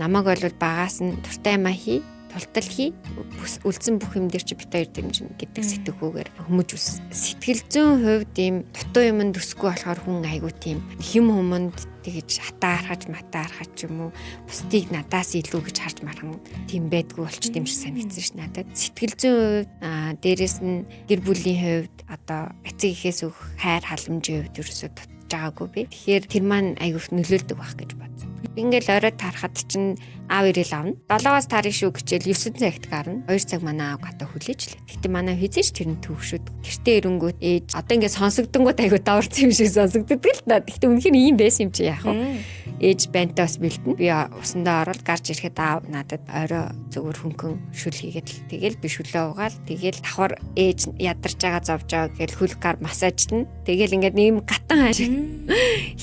Намайг бол багаас нь дуртай юмаа хий, тултал хий, үлдсэн бүх юм дээр чи бит хоёр дэмжинэ гэдэг сэтгхүүгээр хүмүүж үс. Сэтгэл зүйн хувьд ийм дутуу юмд өсөхгүй болохоор хүн айгуу тийм хэм хүмүүнд тэгэж хатаархаж матаархаж ч юм уу, бусдыг надаас илүү гэж харж мархан тийм байдгүй болчт юм шиг санагдсан ш надад. Сэтгэл зүйн хувьд, дээрэс нь гэр бүлийн хувьд, одоо эцэг эхээс өгөх хайр халамжийн хувьд ерөөсөө дутж байгаагүй би. Тэгэхээр тэр маань айгүйх нөлөөлдөг байх гэж бодсон. Ингээл орой тарахад чинь аав ирээл авна. 7-оос тарыг шүү гэчээл 9 цагт гарна. 2 цаг манай аав гадаа хүлээж лээ. Гэтэ манай хизээч тэр нь төвшөд. Гэртээ ирэнгүүт ээж одоо ингээд сонсогдонгууд айгуу даварц юм шиг сонсогддог л да. Гэтэ үнэхээр ийм байсан юм чи яах вэ? Ээж бантай бас бэлдэнэ. Би усандаа ороод гарч ирэхэд аав надад орой зөвөр хөнгөн шүл хийгээд л тэгэл би шүлээ угаал, тэгэл давхар ээж ядарч байгаа, зовж байгаа гэл хөл гар массажлна. Тэгэл ингээд нэм гатан хааш.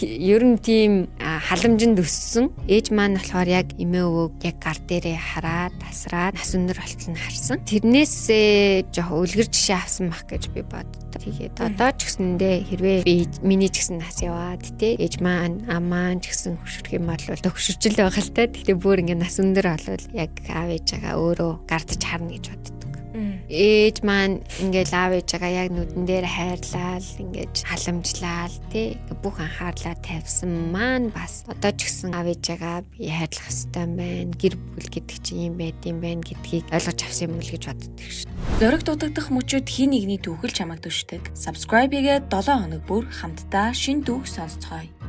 Ер нь тийм халамжинд өссөн. Ээж маань болохоор яг эмээ өвөөг яг гар дээрээ хараад тасраад нас өндөр болтол нь харсан. Тэрнээсээ жоох үлгэр жишээ авсан бах гэж би боддог. Тэгээд одоо ч гэсэндээ хэрвээ би миний ч гэсэн нас яваад те, ээж маань, амаа ч гэсэн хөшөрөх юм бол төгшөрчл байгаа л та. Гэхдээ бүр ингээд нас өндөр болвол яг аав ээжээгээ өөрөө гардаж харна гэж боддог. Ээж маань ингээл аав ээжээгээ яг нүдэн дээр хайрлал, ингээд халамжлал тий, бүх анхаарлаа тавьсан маань бас одоо ч гэсэн аав ээжээгээ би хайрлах ёстой юм байна. Гэр бүл гэдэг чинь юм байд юм байна гэдгийг ойлгож авсан юм уу гэж боддог шин. Зориг дутагдах мөчөд хин нэгний түүхэл чамайг төшдөг. Subscribe хийгээд 7 хоног бүр хамтдаа шинэ түүх сонсцгоё.